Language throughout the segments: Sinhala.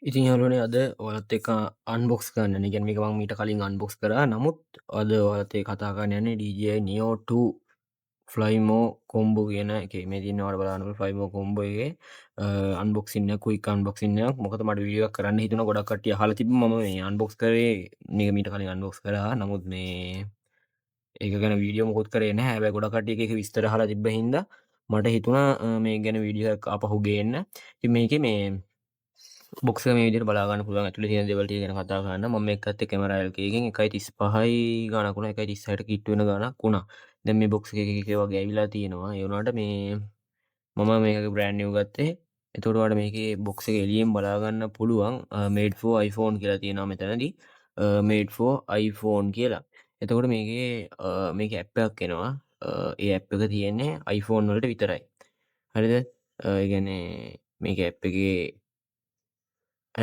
ඉතින් යාළුවනේ, අද ඔයාලත් එක්ක අන්බොක්ස් කරන්න යන්නේ. කියන්නේ මේක මම මීට කලින් අන්බොක්ස් කරා. නමුත් අද ඔයාලත් එක්ක කතා කරන්න යන්නේ DJI Neo 2 Flymo combo කියන එකේ. මේ තියෙන ඔයාලා බලන්න පුළුවන් Flymo combo එකේ අන්බොක්සින් එක, ක්වික් අන්බොක්සින් එකක්. මොකද මට වීඩියෝ එකක් කරන්න හිතුණා. ගොඩක් කට්ටිය අහලා තිබ්බ මම මේ අන්බොක්ස් කරේ මේක මීට කලින් අන්බොක්ස් කරා. නමුත් මේ ඒක ගැන වීඩියෝ මොකුත් කරේ නැහැ. හැබැයි ගොඩක් කට්ටිය එක එක විස්තර අහලා තිබ්බ හින්දා මට හිතුණා මේක ගැන වීඩියෝ එකක් ආපහු ගේන්න. ඉතින් මේකේ මේ බොක්ස් එක මේ විදිහට බලා ගන්න පුළුවන්. ඇතුලේ තියෙන දේවල් ටික ගැන කතා කරන්න. මම මේක ගත්තේ කැමරා LK එකෙන් 1.35යි ගාණක් වුණා. 1.36ට කිට්ටු වෙන ගාණක් වුණා. දැන් මේ බොක්ස් එකේ එක එක ඒවා ගෑවිලා තියෙනවා. ඒ වුණාට මේ මම මේක බ්‍රෑන්ඩ් නිව් ගත්තේ. එතකොට ඔයාලට මේකේ බොක්ස් එක එළියෙන් බලා ගන්න පුළුවන් "made for iPhone" කියලා තියෙනවා මෙතනදී. "Made for iPhone" කියලා. එතකොට මේකේ මේකේ ඇප් එකක් එනවා. ඒ ඇප් එක තියෙන්නේ iPhone වලට විතරයි. හරිද? ඒ කියන්නේ මේක ඇප් එකේ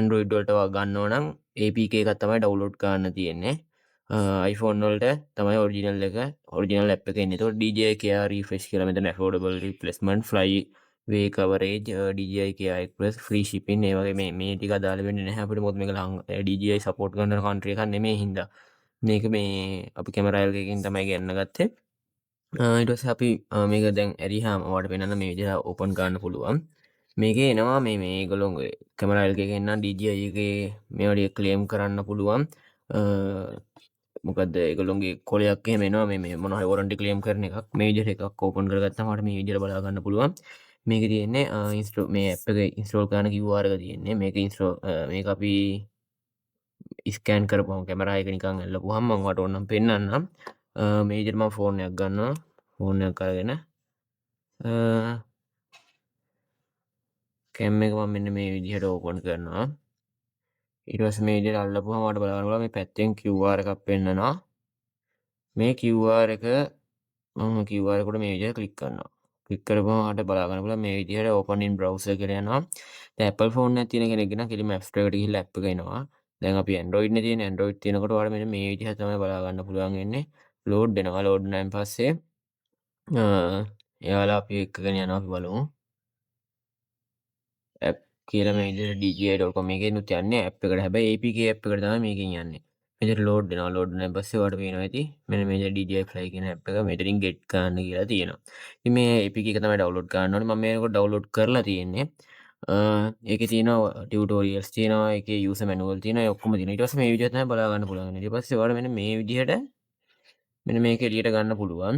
Android වලට ගන්නව නම් APK එකක් තමයි ඩවුන්ලෝඩ් කරන්න තියෙන්නේ. iPhone වලට තමයි ඔරිජිනල් එක, ඔරිජිනල් ඇප් එක එන්නේ. එතකොට DJI Care Refresh කියලා මෙතන affordable replacement, flyway coverage, DJI Care Express, free shipping, ඒ වගේ මේ මේ ටික අදාළ වෙන්නේ නැහැ අපිට. මොකද මේක ලං DJI support කරන කන්ට්‍රි එකක් නෙමෙයි හින්දා. මේක මේ අපි කැමරා එකකින් තමයි ගෙන්න ගත්තේ. ඊට පස්සේ අපි මේක දැන් ඇරියාම ඔයාලට පෙන්නන්න මේ විදිහට ඕපන් කරන්න පුළුවන්. මේකේ එනවා මේ මේ ඒගොල්ලෝගේ කැමරා එකකින් නම් DJI එකේ මේවා ටික ක්ලේම් කරන්න පුළුවන්. මොකද්ද, ඒගොල්ලොන්ගේ කොලයක් එහෙම එනවා මේ මේ මොන හරි වොරන්ටි ක්ලේම් කරන එකක්. මේ විදිහට එකක් ඕපන් කරගත්තාම ඔයාලට මේ විදිහට බලා ගන්න පුළුවන්. මේකේ තියෙන්නේ ඉන්ස්ටෝල් මේ ඇප් එක ඉන්ස්ටෝල් කරන QR එක තියෙන්නේ. මේක ඉන්ස්ටෝල් මේක අපි ස්කෑන් කරපුවම, කැමරා එක නිකන් අල්ලපුවහම, මම ඔයාලට ඕනනම් පෙන්නන්නම්. මේ විදිහට මම ෆෝන් එකක් ගන්නවා. ෆෝන් එකක් අරගෙන කැම් එක මම මෙන්න මේ විදිහට ඕපන් කරනවා. ඊට පස්සේ මේ විදිහට අල්ලපුවම ඔයාලට බලන්න පුළුවන් මේ පැත්තෙන් QR එකක් පෙන්නනවා. මේ QR එක මම QR එකට මේ විදිහට ක්ලික් කරනවා. ක්ලික් කරපුවම ඔයාලට බලා ගන්න පුළුවන් මේ විදිහට "open in browser" කියලා යනවා. දැන් Apple phone එකක් තියෙන කෙනෙක් නම් කෙලින්ම App Store එකට ගිහිල්ලා app එක එනවා. දැන් අපි Android නේ තියෙන්නේ. Android තියෙනකොට ඔයාලට මෙන්න මේ විදිහට තමයි බලා ගන්න පුළුවන් වෙන්නේ. ලෝඩ් වෙනවා. ලෝඩ් වුණාන් පස්සේ එයාලා අපි එක්කගෙන යනවා. අපි බලමු. ඇප් කියලා මේ විදිහට DJI.com එකෙනුත් යන්නේ ඇප් එකට. හැබැයි APK app එකට තමයි මේකෙන් යන්නේ. මේ විදිහට ලෝඩ් වෙනවා. ලෝඩ් වුණාන් පස්සේ ඔයාලට පේනවා ඇති මෙන්න මේ විදිහට DJI Fly කියන ඇප් එක මෙතනින් get කරන්න කියලා තියෙනවා. ඉතින් මේ APK එක තමයි ඩවුන්ලෝඩ් කරන්න ඕනේ. මම මේ වෙනකොට ඩවුන්ලෝඩ් කරලා තියෙන්නේ. ඒකේ තියෙනවා ටියුටෝරියල්ස් තියෙනවා, ඒකේ යූසර් මැනුවල් තියෙනවා, ඒ ඔක්කොම තියෙනවා. ඊට පස්සේ මේ විදිහට තමයි බලා ගන්න පුළුවන්. ඊට පස්සේ ඔයාලට මෙන්න මේ විදිහට මෙන්න මේක එළියට ගන්න පුළුවන්.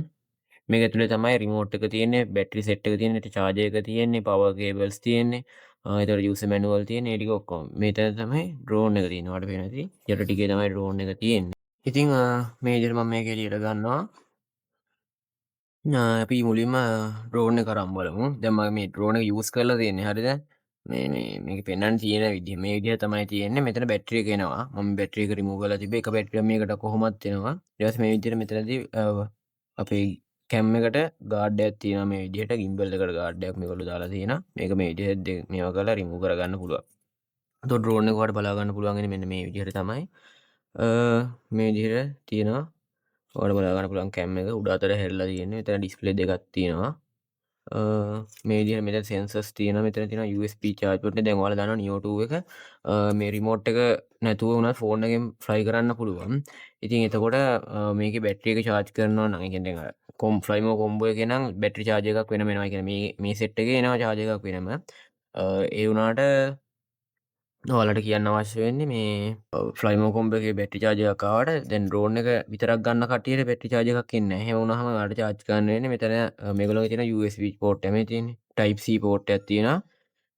මේක ඇතුලේ තමයි රිමෝට් එක තියෙන්නේ, බැටරි සෙට් එක තියෙන්නේ, චාර්ජර් එක තියෙන්නේ, පවර් කේබල්ස් තියෙන්නේ, ඒතකොට යූසර් මැනුවල් තියෙන්නේ, ඒ ටික ඔක්කොම. මෙතන තමයි ඩ්‍රෝන් එක තියෙන්නේ. ඔයාලට පේනවා ඇති. යට ටිකේ තමයි ඩ්‍රෝන් එක තියෙන්නේ. ඉතින් මේ විදිහට මම මේක එළියට ගන්නවා. අපි මුලින්ම ඩ්‍රෝන් එක අරන් බලමු. දැන් මම මේ ඩ්‍රෝන් එක යූස් කරලා තියෙන්නේ. හරිද? මේ මේ මේක පෙන්වන්න තියෙන විදිහ මේ විදිහ තමයි තියෙන්නේ. මෙතන බැටරි එක එනවා. මම බැටරි එක රිමූව් කරලා තිබ්බේ. එක බැටරියක් මේකට කොහොමත් එනවා. ඊට පස්සේ මේ විදිහට මෙතනදී අපේ කැම් එකට ගාඩ් එකක් තියෙනවා. මේ විදිහට ගිම්බල් එකට ගාඩ් එකක් මේගොල්ලෝ දාලා තියෙනවා. මේක මේ විදිහට මේවා කරලා රිමූව් කරගන්න පුළුවන්. එතකොට ඩ්‍රෝන් එක ඔයාලට බලා ගන්න පුළුවන් ඉන්නේ මෙන්න මේ විදිහට තමයි. මේ විදිහට තියෙනවා. ඔයාලට බලා ගන්න පුළුවන් කැම් එක උඩ අතට හැරිලා තියෙන්නේ. මෙතන ඩිස්ප්ලේ දෙකක් තියෙනවා. මේ විදිහට මෙතන සෙන්සර්ස් තියෙනවා. මෙතන තියෙනවා USB charge port එක. දැන් ඔයාලා දන්නවා Neo 2 එක මේ රිමෝට් එක නැතුව වුණත් ෆෝන් එකෙන් ෆ්ලයි කරන්න පුළුවන්. ඉතින් එතකොට මේකේ බැටරි එක චාර්ජ් කරනවා නම්, ඒ කියන්නේ දැන් අර ෆ්ලයිමෝ කොම්බෝ එකේ නම් බැටරි චාර්ජ් එකක් වෙනම එනවා. ඒ කියන්නේ මේ මේ සෙට් එකේ එනවා චාර්ජ් එකක් වෙනම. ඒ වුණාට ඔයාලට කියන්න අවශ්‍ය වෙන්නේ මේ ෆ්ලයිමෝ කොම්බෝ එකේ බැටරි චාර්ජ් එකක් ආවට දැන් ඩ්‍රෝන් එක විතරක් ගන්න කට්ටියට බැටරි චාර්ජ් එකක් එන්නේ නැහැ. එහෙම වුණාම ඔයාලට චාර්ජ් කරන්න වෙන්නේ මෙතන මේගොල්ලෝගේ තියෙන USB port එක මේ තියෙන්නේ. Type C port එකක් තියෙනවා.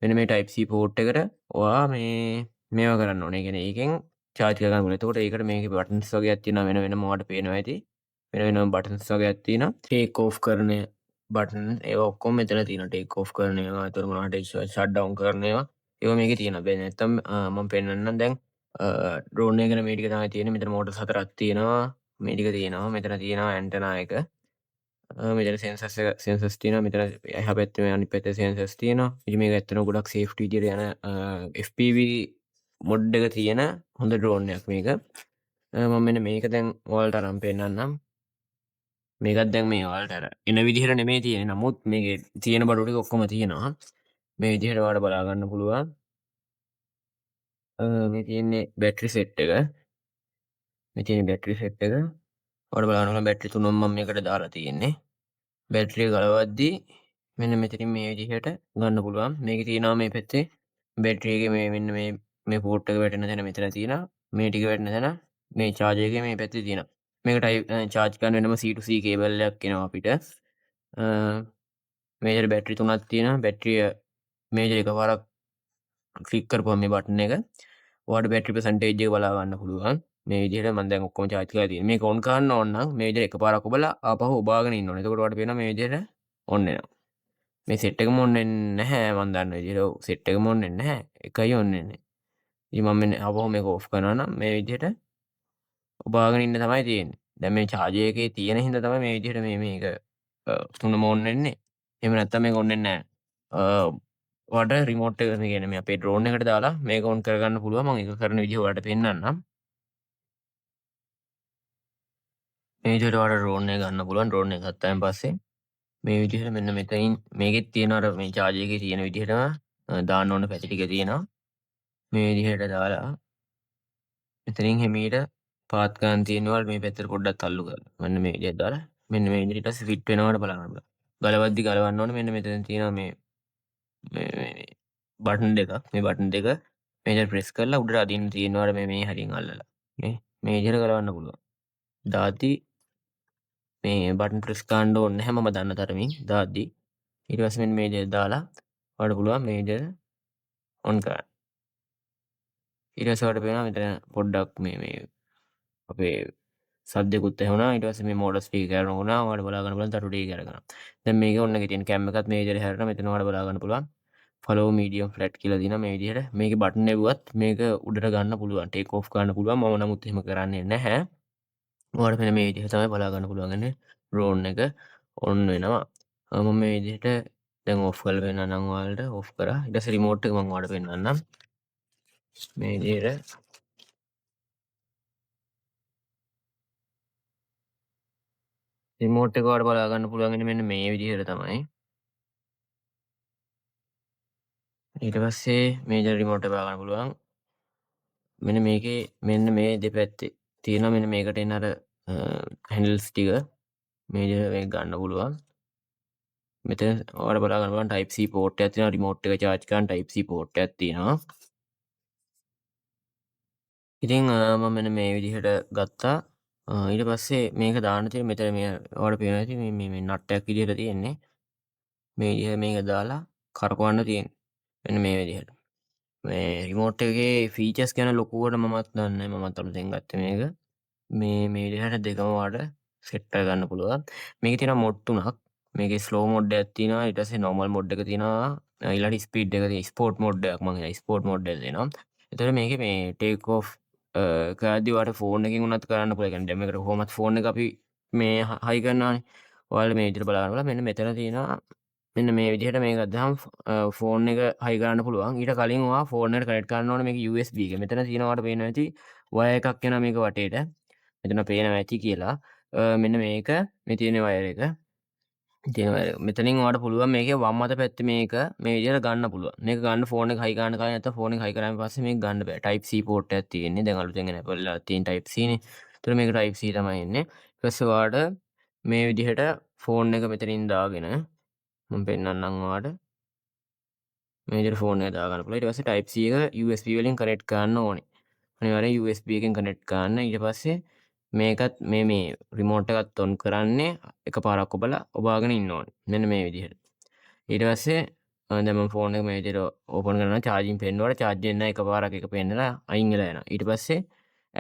මෙන්න මේ Type C port එකට ඔයා මේ මේවා කරන්න ඕනේ. ඒ කියන්නේ ඒකෙන් චාර්ජ් කරගන්න පුළුවන්. එතකොට ඒකට මේකේ බටන්ස් වගේක් තියෙනවා වෙන වෙනම. ඔයාලට පේනවා ඇති. වෙන වෙනම බටන්ස් වගේක් තියෙනවා. ටේක් ඕෆ් කරන බටන් ඒවා ඔක්කොම මෙතන තියෙනවා. ටේක් ඕෆ් කරන ඒවා, එතකොට මොනවා හරි ෂට් ඩවුන් කරන ඒවා, ඒවා මේකේ තියෙනවා. බෑ නැත්තම් මම පෙන්නන්නම්. දැන් ඩ්‍රෝන් එක ගැන මේ ටික තමයි තියෙන්නේ. මෙතන මෝටර්ස් හතරක් තියෙනවා. මේ ටික තියෙනවා. මෙතන තියෙනවා ඇන්ටනා එක. මෙතන සෙන්සර්ස් එක, සෙන්සර්ස් තියෙනවා. මෙතන එහා පැත්තේ මේ අනිත් පැත්තේ සෙන්සර්ස් තියෙනවා. ඉතින් මේක ඇත්තටම ගොඩක් සේෆ්ටි විදියට යන FPV mode එක තියෙන හොඳ ඩ්‍රෝන් එකක් මේක. මම මෙන්න මේක දැන් ඔයාලට අරන් පෙන්නන්නම්. මේකත් දැන් මේ ඔයාලට අර එන විදිහට නෙමෙයි තියෙන්නේ. නමුත් මේකේ තියෙන බඩු ටික ඔක්කොම තියෙනවා. මේ විදිහට ඔයාලට බලා ගන්න පුළුවන්. මේ තියෙන්නේ බැටරි සෙට් එක. මේ තියෙන බැටරි සෙට් එක. ඔයාලට බලන්න පුළුවන් බැටරි තුනම මම මේකට දාලා තියෙන්නේ. බැටරිය ගලවද්දී මෙන්න මෙතනින් මේ විදිහට ගන්න පුළුවන්. මේකේ තියෙනවා මේ පැත්තේ බැටරි එකේ මේ මෙන්න මේ මේ පෝට් එක වැටෙන තැන මෙතන තියෙනවා. මේ ටික වැටෙන තැන මේ චාර්ජර් එකේ මේ පැත්තේ තියෙනවා. මේක චාර්ජ් කරන්න වෙනම C to C cable එකක් එනවා අපිට. මේ විදිහට බැටරි තුනක් තියෙනවා. බැටරිය මේ විදිහට එකපාරක් ක්ලික් කරපුවම මේ බටන් එක ඔයාලට බැටරි පර්සන්ටේජ් එක බලා ගන්න පුළුවන්. මේ විදිහට මම දැන් ඔක්කොම චාර්ජ් කරලා තියෙනවා. මේක ඔන් කරන්න ඕන නම් මේ විදිහට එකපාරක් ඔබලා ආපහු ඔබාගෙන ඉන්න ඕනේ. එතකොට ඔයාලට පේනවා මේ විදිහට ඔන් වෙනවා. මේ සෙට් එකම ඔන් වෙන්නේ නැහැ මම දන්න විදිහට. ඔව්, සෙට් එකම ඔන් වෙන්නේ නැහැ. එකයි ඔන් වෙන්නේ. ඉතින් මම මෙන්න ආපහු මේක ඔෆ් කරනවා නම් මේ විදිහට ඔබාගෙන ඉන්න තමයි තියෙන්නේ. දැන් මේ චාර්ජර් එකේ තියෙන හින්දා තමයි මේ විදිහට මේක තුනම ඔන් වෙන්නේ. එහෙම නැත්නම් මේක ඔන් වෙන්නේ නැහැ. ඔයාලට රිමෝට් එක මේ කියන්නේ මේ අපේ ඩ්‍රෝන් එකට දාලා මේක ඔන් කරගන්න පුළුවන්. මම ඒක කරන විදිහ ඔයාලට පෙන්නන්නම්. මේ විදිහට ඔයාලට ඩ්‍රෝන් එක ගන්න පුළුවන්. ඩ්‍රෝන් එක ගත්තාන් පස්සේ මේ විදිහට මෙන්න මෙතනින් මේකෙත් තියෙන අර මේ චාර්ජර් එකේ තියෙන විදිහටම දාන්න ඕන පැති ටික තියෙනවා. මේ විදිහට දාලා මෙතනින් හිමීට පාත් ගන්න තියෙනවා. මේ පැත්තට පොඩ්ඩක් තල්ලු කරලා. මෙන්න මේ විදිහට දාලා මෙන්න මේ විදිහට ඊට පස්සේ ෆිට් වෙනවට බලන්න පුළුවන්. ගලවද්දි ගලවන්න ඕනේ. මෙන්න මෙතන තියෙනවා මේ මේ මේ බටන් දෙකක්. මේ බටන් දෙක මේ විදිහට ප්‍රෙස් කරලා උඩට අදින්න තියෙනවා. අර මේ හරියෙන් අල්ලලා. මේ විදිහට ගලවන්න පුළුවන්. දාද්දි මේ බටන් ප්‍රෙස් කරන්න ඕනේ නැහැ මම දන්න තරමින් දාද්දි. ඊට පස්සේ මෙන්න මේ විදිහට දාලා ඔයාලට පුළුවන් මේ විදිහට ඔන් කරන්න. ඊට පස්සේ ඔයාලට පේනවා මෙතන පොඩ්ඩක් මේ අපේ සද්දෙකුත් ඇහුණා. ඊට පස්සේ මේ මෝඩස් ටික කරන වුණා. ඔයාලට බලා ගන්න පුළුවන් තටු ටික කරගෙන. දැන් මේකේ ඔන්න එකේ තියෙන කැම් එකත් මේ විදිහට හැරෙනවා. මෙතන ඔයාලට බලා ගන්න පුළුවන් follow medium flat කියලා තියෙනවා මේ විදිහට. මේකේ බටන් එවුවත් මේක උඩට ගන්න පුළුවන්, ටේක් ඔෆ් ගන්න පුළුවන්. මම නමුත් එහෙම කරන්නේ නැහැ. ඔයාලට මෙන්න මේ විදිහට තමයි බලා ගන්න පුළුවන් ඉන්නේ ඩ්‍රෝන් එක ඔන් වෙනවා. මම මේ විදිහට දැන් ඔෆ් කරලා පෙන්නන්නම් ඔයාලට. ඔෆ් කරා. ඊට පස්සේ රිමෝට් එක මම ඔයාලට පෙන්නන්නම්. මේ විදිහට රිමෝට් එක ඔයාලට බලා ගන්න පුළුවන් ඉන්නේ මෙන්න මේ විදිහට තමයි. ඊට පස්සේ මේ විදිහට රිමෝට් එක බලා ගන්න පුළුවන්. මෙන්න මේකේ මෙන්න මේ දෙපැත්තේ තියෙනවා මෙන්න මේකට එන අර හැන්ඩල්ස් ටික මේ විදිහට මේක ගන්න පුළුවන්. මෙතන ඔයාලට බලා ගන්න පුළුවන් Type C port එකක් තියෙනවා. රිමෝට් එක චාර්ජ් කරන්න Type C port එකක් තියෙනවා. ඉතින් මම මෙන්න මේ විදිහට ගත්තා. ඊට පස්සේ මේක දාන්න තියෙන මෙතන මේ ඔයාලට පේනවා ඇති මේ නට් එකක් විදිහට තියෙන්නේ. මේ විදිහට මේක දාලා කරකවන්න තියෙන්නේ. මෙන්න මේ විදිහට. මේ රිමෝට් එකේ ෆීචර්ස් ගැන ලොකුවට මමත් දන්නේ නැහැ. මමත් අලුතෙන් ගත්තේ මේක. මේ විදිහට දෙකම ඔයාලට සෙට් කරගන්න පුළුවන්. මේකේ තියෙනවා මොඩ් තුනක්. මේකේ ස්ලෝ මොඩ් එකක් තියෙනවා. ඊට පස්සේ නෝමල් මොඩ් එක තියෙනවා. ඊළඟට ස්පීඩ් එක තියෙනවා. ස්පෝර්ට් මොඩ් එකක් මං හිතන්නේ ස්පෝර්ට් මොඩ් එක තියෙනවා. එතකොට මේකේ මේ ටේක් ඔෆ් කරද්දි ඔයාලට ෆෝන් එකෙන් වුණත් කරන්න පුළුවන්. ඒ කියන්නේ දැන් මේකට කොහොමත් ෆෝන් එක අපි මේ හයි කරනවානේ. ඔයාලට මේ විදිහට බලන්න පුළුවන්. මෙන්න මෙතන තියෙනවා මෙන්න මේ විදිහට මේක ගත්තාම ෆෝන් එක හයි කරන්න පුළුවන්. ඊට කලින් ඔයා ෆෝන් එකට කනෙක්ට් කරන්න ඕනේ මේක USB එක. මෙතන තියෙනවා ඔයාලට පේනවා ඇති වයර් එකක් එනවා මේක වටේට. මෙතන පේනවා ඇති කියලා. මෙන්න මේක මේ තියෙන වයර් එක. තියෙන වයර් එක. මෙතනින් ඔයාලට පුළුවන් මේකේ වම් අත පැත්තේ මේක මේ විදිහට ගන්න පුළුවන්. මේක ගන්න ෆෝන් එක හයි කරන්න කලින් නැත්නම් ෆෝන් එක හයි කරාන් පස්සේ මේක ගන්න බෑ. Type C port එකක් තියෙන්නේ. දැන් අලුතෙන් එන Apple වල තියෙන Type C නේ. ඒතර මේක Type C තමයි එන්නේ. ඊට පස්සේ ඔයාලට මේ විදිහට ෆෝන් එක මෙතනින් දාගෙන මම පෙන්නන්නම් ඔයාලට. මේ විදිහට ෆෝන් එක දාගන්න පුළුවන්. ඊට පස්සේ Type C එක USB වලින් කනෙක්ට් කරන්න ඕනේ. අනිවාර්යෙන් USB එකෙන් කනෙක්ට් කරන්න. ඊට පස්සේ මේකත් මේ රිමෝට් එකත් ඔන් කරන්නේ එකපාරක් ඔබලා ඔබාගෙන ඉන්න ඕනේ. මෙන්න මේ විදිහට. ඊට පස්සේ දැන් මම ෆෝන් එක මේ විදිහට ඕපන් කරනවා. චාර්ජින් පෙන්නුවාට චාර්ජ් වෙන්නේ නැහැ. එකපාරක් එක පෙන්නලා අයින් වෙලා යනවා. ඊට පස්සේ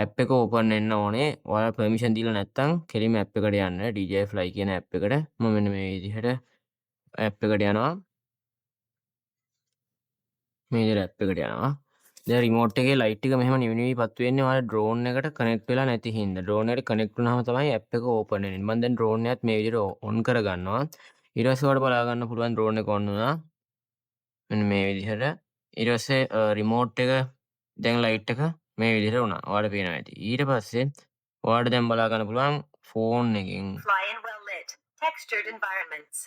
ඇප් එක ඕපන් වෙන්න ඕනේ. ඔයාලා පර්මිෂන් දීලා නැත්නම් කෙලින්ම ඇප් එකට යන්න. DJI Fly කියන ඇප් එකට මම මෙන්න මේ විදිහට ඇප් එකට යනවා. මේ විදිහට ඇප් එකට යනවා. දැන් රිමෝට් එකේ ලයිට් එක මෙහෙම නිවි නිවි පත්තු වෙන්නේ ඔයාලා ඩ්‍රෝන් එකට කනෙක්ට් වෙලා නැති හින්දා. ඩ්‍රෝන් එකට කනෙක්ට් වුණාම තමයි ඇප් එක ඕපන් වෙන්නේ. මම දැන් ඩ්‍රෝන් එකත් මේ විදිහට ඔන් කරගන්නවා. ඊට පස්සේ ඔයාලට බලා ගන්න පුළුවන් ඩ්‍රෝන් එක ඔන් වුණා. මෙන්න මේ විදිහට. ඊට පස්සේ රිමෝට් එක දැන් ලයිට් එක මේ විදිහට වුණා. ඔයාලට පේනවා ඇති. ඊට පස්සේ ඔයාලට දැන් බලා ගන්න පුළුවන් ෆෝන් එකෙන් Fly in well lit, textured environments.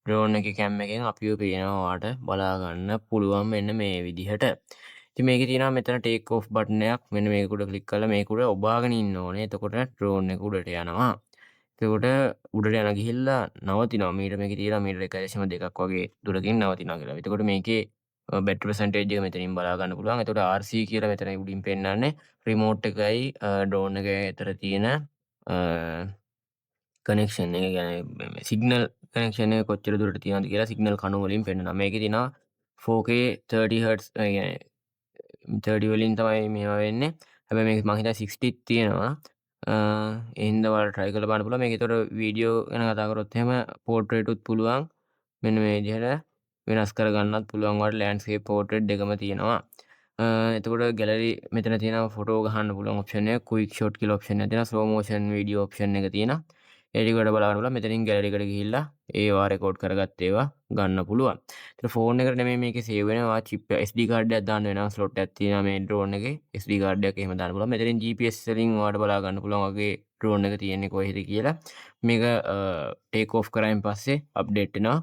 Drone එකේ කැම් එකෙන් අපිව පේනවා ඔයාලට බලා ගන්න පුළුවන් මෙන්න මේ විදිහට. ඉතින් මේකේ තියෙනවා මෙතන ටේක් ඔෆ් බටන් එකක්. මෙන්න මේක උඩ ක්ලික් කරලා මේක උඩ ඔබාගෙන ඉන්න ඕනේ. එතකොට ඩ්‍රෝන් එක උඩට යනවා. එතකොට උඩට යන ගිහිල්ලා නවතිනවා. මීටර මේකේ තියෙනවා මීටර 1.2ක් වගේ දුරකින් නවතිනවා කියලා. එතකොට මේකේ බැටරි පර්සන්ටේජ් එක මෙතනින් බලා ගන්න පුළුවන්. එතකොට RC කියලා මෙතන උඩින් පෙන්නන්නේ රිමෝට් එකයි ඩ්‍රෝන් එකයි අතර තියෙන කනෙක්ෂන් එක, කියන්නේ සිග්නල් කනෙක්ෂන් එක කොච්චර දුරට තියෙනවද කියලා සිග්නල් කණු වලින් පෙන්නනවා. මේකේ තියෙනවා 4K 30 Hz, ඒ කියන්නේ 30 වලින් තමයි මේවා වෙන්නේ. හැබැයි මේක මං හිතන්නේ 60 තියෙනවා. ඒ හින්දා ඔයාලා try කරලා බලන්න පුළුවන්. මේක ඒතකොට වීඩියෝ ගැන කතා කරොත් එහෙම පෝට්‍රේට් උත් පුළුවන්. මෙන්න මේ විදිහට වෙනස් කරගන්නත් පුළුවන් ඔයාලට. ලෑන්ඩ්ස්කේප්, පෝට්‍රේට් දෙකම තියෙනවා. එතකොට ගැලරි මෙතන තියෙනවා. ෆොටෝ ගහන්න පුළුවන් ඔප්ෂන් එක, ක්වික් ෂොට් කියලා ඔප්ෂන් එකක් තියෙනවා, ස්ලෝ මෝෂන් වීඩියෝ ඔප්ෂන් එක තියෙනවා. ඒ ටික වල බලන්න පුළුවන්. මෙතනින් ගැලරි එකට ගිහිල්ලා ඒවා රෙකෝඩ් කරගත්ත ඒවා ගන්න පුළුවන්. ඒතර ෆෝන් එකට නෙමෙයි මේකේ සේව් වෙනවා. චිප් SD card එකක් දාන්න වෙනවා. ස්ලොට් එකක් තියෙනවා මේ ඩ්‍රෝන් එකේ. SD card එකක් එහෙම දාන්න පුළුවන්. මෙතනින් GPS වලින් ඔයාලට බලා ගන්න පුළුවන් වගේ ඩ්‍රෝන් එක තියෙන්නේ කොහෙද කියලා. මේක ටේක් ඔෆ් කරායින් පස්සේ අප්ඩේට් වෙනවා.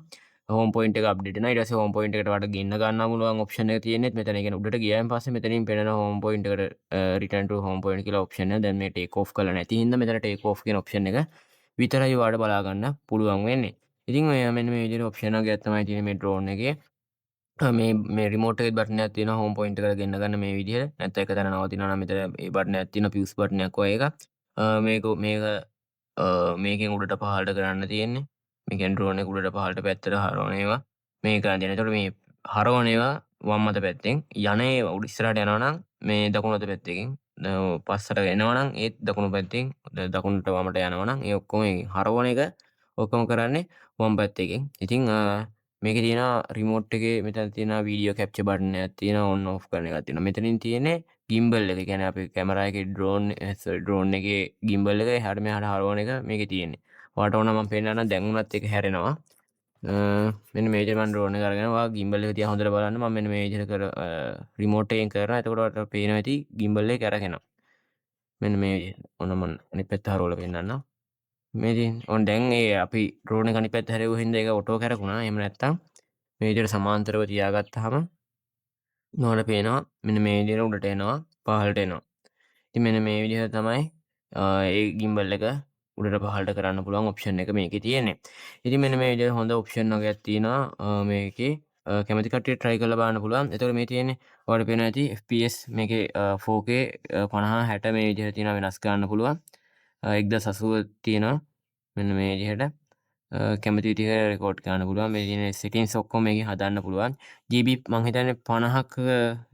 හෝම් පොයින්ට් එක අප්ඩේට් වෙනවා. ඊට පස්සේ හෝම් පොයින්ට් එකට ඔයාලට ගෙන්න ගන්න පුළුවන් ඔප්ෂන් එක තියෙන්නේ මෙතන. ඒ කියන්නේ උඩට ගියායින් පස්සේ මෙතනින් පෙනෙන හෝම් පොයින්ට් එකට රිටර්න් ටු හෝම් පොයින්ට් කියලා ඔප්ෂන් එක. දැන් මේ ටේක් ඔෆ් කරලා නැති හින්දා මෙතන ටේක් ඔෆ් කියන ඔප්ෂන් එක විතරයි ඔයාලට බලා ගන්න පුළුවන් වෙන්නේ. ඉතින් ඔය මෙන්න මේ විදිහට ඔප්ෂන් එකක් තමයි තියෙන්නේ මේ ඩ්‍රෝන් එකේ. මේ මේ රිමෝට් එකේ බටන් එකක් තියෙනවා හෝම් පොයින්ට් එකට ගෙන්න ගන්න මේ විදිහට. නැත්නම් එක තැන නවතිනවා නම් මෙතන ඒ බටන් එකක් තියෙනවා, පියුස් බටන් එකක් වගේ එකක්. මේක මේක මේකෙන් උඩට පහළට කරන්න තියෙන්නේ. මේ කියන්නේ ඩ්‍රෝන් එක උඩට පහළට පැත්තට හරවන ඒවා මේ කරන්න තියෙන්නේ. එතකොට මේ හරවන ඒවා වම් අත පැත්තෙන් යන ඒවා, උඩ ඉස්සරහට යනවා නම් මේ දකුණු අත පැත්තකින්, පස්සට එනවා නම් ඒත් දකුණු පැත්තෙන්, දකුණට වමට යනවා නම් ඒ ඔක්කොම හරවන එක ඔක්කොම කරන්නේ වම් පැත්තකින්. ඉතින් මේකේ තියෙනවා රිමෝට් එකේ මෙතන තියෙනවා වීඩියෝ කැප්චර් බටන් එකක් තියෙනවා, ඔන් ඔෆ් කරන එකක් තියෙනවා. මෙතනින් තියෙන්නේ ගිම්බල් එක. ඒ කියන්නේ අපේ කැමරා එකේ ඩ්‍රෝන්, සෝරි, ඩ්‍රෝන් එකේ ගිම්බල් එක එහාට මෙහාට හරවන එක මේකේ තියෙන්නේ. ඔයාලට ඕන නම් මම පෙන්නන්නම්. දැන් වුණත් ඒක හැරෙනවා. මෙන්න මේ විදිහට මම ඩ්‍රෝන් එක අරගෙන, ඔයා ගිම්බල් එක තියා හොඳට බලන්න, මම මෙන්න මේ විදිහට කර රිමෝට් එකෙන් කරනවා. එතකොට ඔයාලට පේනවා ඇති ගිම්බල් එක කැරකෙනවා. මෙන්න මේ විදිහට. ඔන්න මම අනිත් පැත්ත හරවලා පෙන්නන්නම්. මේ තියෙන්නේ. ඔන්න දැන් ඒ අපි ඩ්‍රෝන් එක අනිත් පැත්ත හැරෙව්ව හින්දා ඒක ඔටෝ කැරකුණා. එහෙම නැත්තම් මේ විදිහට සමාන්තරව තියාගත්තාම ඔයාලට පේනවා මෙන්න මේ විදිහට උඩට එනවා, පහළට එනවා. ඉතින් මෙන්න මේ විදිහට තමයි ඒ ගිම්බල් එක උඩට පහළට කරන්න පුළුවන් ඔප්ෂන් එක මේකේ තියෙන්නේ. ඉතින් මෙන්න මේ විදිහට හොඳ ඔප්ෂන් වගේක් තියෙනවා මේකේ. කැමති කට්ටිය try කරලා බලන්න පුළුවන්. එතකොට මේ තියෙන්නේ ඔයාලට පේනවා ඇති FPS මේකේ 4K 50 60 මේ විදිහට තියෙනවා, වෙනස් කරන්න පුළුවන්. 1080 තියෙනවා. මෙන්න මේ විදිහට කැමති විදිහට රෙකෝඩ් කරන්න පුළුවන්. මේ තියෙන සෙටින්ස් ඔක්කොම මේකෙන් හදන්න පුළුවන්. GB මං හිතන්නේ 50ක්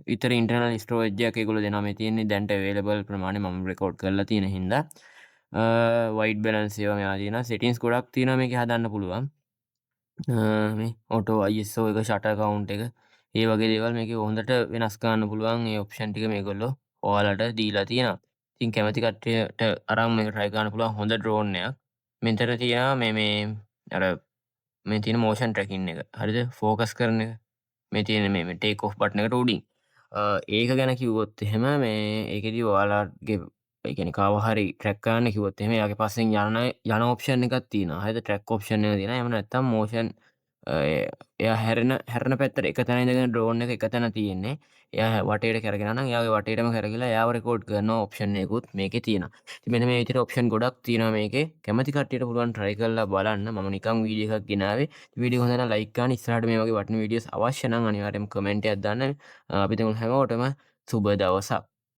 විතර ඉන්ටර්නල් ස්ටෝරේජ් එකක් ඒගොල්ලෝ දෙනවා. මේ තියෙන්නේ දැන්ට අවైలබල් ප්‍රමාණය මම රෙකෝඩ් කරලා තියෙන හින්දා. වයිට් බැලන්ස් ඒවා මේවා තියෙනවා. සෙටින්ස් ගොඩක් තියෙනවා මේකේ හදන්න පුළුවන්. මේ ඔටෝ ISO එක, ෂටර් කවුන්ට් එක, ඒ වගේ දේවල් මේකේ හොඳට වෙනස් කරන්න පුළුවන්. ඒ ඔප්ෂන් ටික මේගොල්ලෝ ඔයාලට දීලා තියෙනවා. ඉතින් කැමති කට්ටියට අරන් මේක try කරන්න පුළුවන් හොඳ ඩ්‍රෝන් එකක්. මෙතන තියෙනවා මේ මේ අර මේ තියෙන මෝෂන් ට්‍රැකින් එක. හරිද? ෆෝකස් කරන එක. මේ තියෙන මේ මේ ටේක් ඔෆ් බටන් එකට උඩින්. ඒක ගැන කිව්වොත් එහෙම මේ ඒකෙදි ඔයාලගේ, ඒ කියන්නේ කාව හරි ට්‍රැක් කරන්න කිව්වොත් එහෙම එයාගේ පස්සෙන් යන යන ඔප්ෂන් එකක් තියෙනවා. හරිද? ට්‍රැක් ඔප්ෂන් එක තියෙනවා. එහෙම නැත්නම් මෝෂන් එයා හැරෙන හැරෙන පැත්තට එක තැන ඉඳගෙන ඩ්‍රෝන් එක එක තැන තියෙන්නේ. එයා වටේට කැරගෙනවා නම් එයාගේ වටේටම කැරකිලා එයාව රෙකෝඩ් කරන ඔප්ෂන් එකකුත් මේකේ තියෙනවා. ඉතින් මෙන්න මේ විදිහට ඔප්ෂන් ගොඩක් තියෙනවා මේකේ. කැමති කට්ටියට පුළුවන් try කරලා බලන්න. මම නිකන් වීඩියෝ එකක් ගෙනාවේ. වීඩියෝ හොඳ නම් ලයික් කරන්න. ඉස්සරහට මේ වගේ වටින වීඩියෝස් අවශ්‍ය නම් අනිවාර්යයෙන්ම කමෙන්ට් එකක් දාන්න. අපි තුන් හැමෝටම සුබ දවසක්.